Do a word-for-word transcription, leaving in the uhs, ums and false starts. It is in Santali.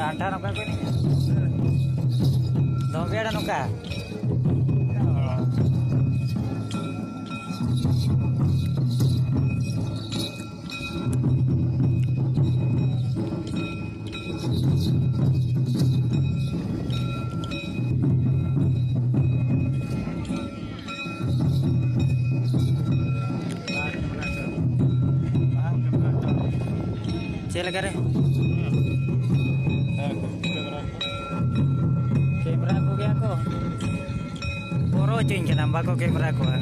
ᱟᱱᱴᱷᱟ ᱱᱚᱝᱠᱟ ᱠᱚ ᱮᱱᱮᱡᱟ? ᱫᱚᱢᱮ ᱟᱲᱟ ᱱᱚᱝᱠᱟ? ᱪᱮᱫ ᱞᱮᱠᱟ ᱨᱮ? ᱠᱮᱢᱨᱟ ᱠᱚ ᱜᱮᱭᱟ ᱠᱚ᱾ ᱵᱚᱨᱚ ᱦᱚᱪᱚᱧ ᱠᱟᱱᱟ, ᱵᱟᱠᱚ ᱠᱮᱢᱨᱟ ᱠᱚᱣᱟ᱾